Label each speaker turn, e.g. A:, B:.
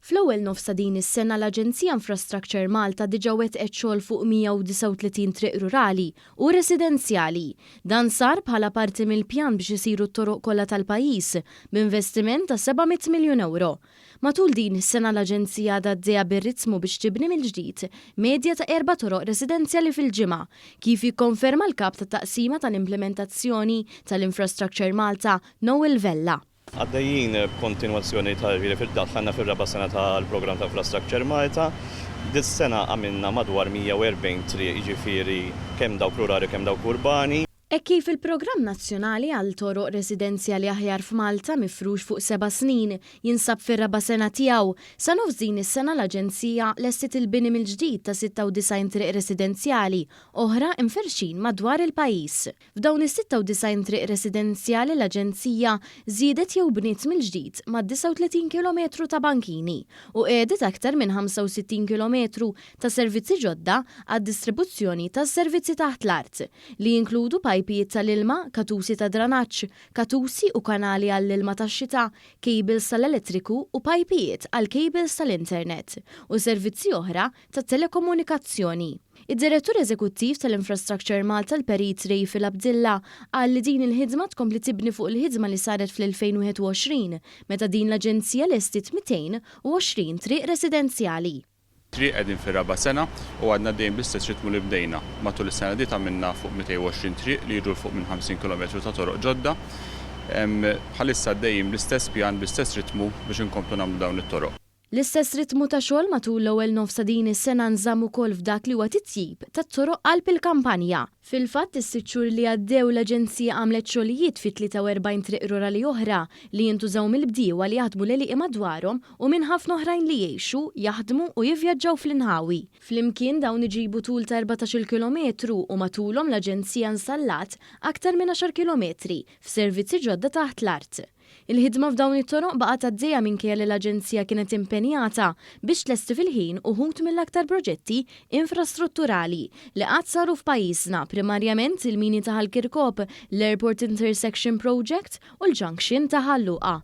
A: Fl-ewwel nofs ta' din is-sena l-Aġenzija Infrastructure Malta diġà wettqet xogħol fuq 139 triq rurali u residenzjali. Dan sar bħala parti mill-pjan biex isiru t-toroq kollha tal-pajjiż b'investiment ta' 700 miljun ewro. Matul din is-sena l-Aġenzija għadha għaddejja bir-ritmu biex tibni mill-ġdid medja ta' erba' toroq residenzjali fil-ġimgħa, kif jikkonferma l-Kap tat-Taqsima tal-Implimentazzjoni tal-Infrastructure Malta, Noel Vella.
B: Għaddejjin b'kontinwazzjoni ta' ġifieri fil dħalna fir-raba' sena tal-programm ta' Infrastructure Malta. Dis-sena għamilna madwar 140 triq jiġifieri kemm dawk rurali u kemm dawk urbani.
A: Hekk kif il-Programm Nazzjonali għal Toroq Residenzjali Aħjar f'Malta mifrux fuq seba' snin jinsab fir-raba' sena tiegħu, sa nofs din is-sena l-Aġenzija lestiet il-bini mill-ġdid ta' 96 triq residenzjali oħra mferrxin madwar il-pajjiż. F'dawn is-96 triq residenzjali l-Aġenzija żiedet jew bniet mill-ġdid mad-39 kilometru ta' bankini u qiegħdet aktar minn 65 kilometru ta' servizzi ġodda għad-distribuzzjoni tas-servizzi taħt l-art, li jinkludu pajpijiet tal-ilma, katusi ta' dranaġġ, katusi u kanali għall-ilma tax-xita, cables tal-elettriku u pajpijiet għall-cables tal-internet u servizzi oħra tat-telekomunikazzjoni. Id-Direttur Eżekuttiv tal-Infrastructure Malta l-Perit Rayfil Abdilla qal li din il-ħidma tkompli tibni fuq il-ħidma li saret fl-2021 meta din l-aġenzija lestiet 220 triq residenzjali.
C: Triq qegħdin fir-raba' sena u għadna għaddejjin bl-istess ritmu li bdejna. Matul is-sena li għaddiet għamilna fuq 220 triq li jiġu 'l fuq minn 50 kilometru ta' toroq ġodda. Bħalissa għaddejjin bl-istess pjan, bl-istess ritmu biex inkomplu nagħmlu dawn it-toroq.
A: L-istess ritmu ta' xogħol matul l-ewwel nofs ta' din is-sena nżamm ukoll f'dak li huwa titjib tat-toroq qalb il-kampanja. Fil-fatt, is-sitt xhur li għaddew l-Aġenzija għamlet xogħlijiet fi 43 triq rurali oħra li jintużaw mill-bdiewa li jaħdmu l-għelieqi madwarhom u minn ħafna oħrajn li jgħixu, jaħdmu u jivvjaġġaw fl-inħawi. Flimkien dawn iġibu tul ta' 14-il kilometru u matulhom l-Aġenzija installat aktar minn għaxar kilometri f'servizzi ġodda taħt l-art. Il-ħidma f'dawn it-toroq baqgħet għaddejja minkejja li l-Aġenzija kienet impenjata biex tlesti fil-ħin uħud mill-aktar proġetti infrastrutturali li qatt saru f'pajjiżna, primarjament il-mini ta' Ħal Kirkop, l-Airport Intersection Project u l-Junction ta' Ħal Luqa.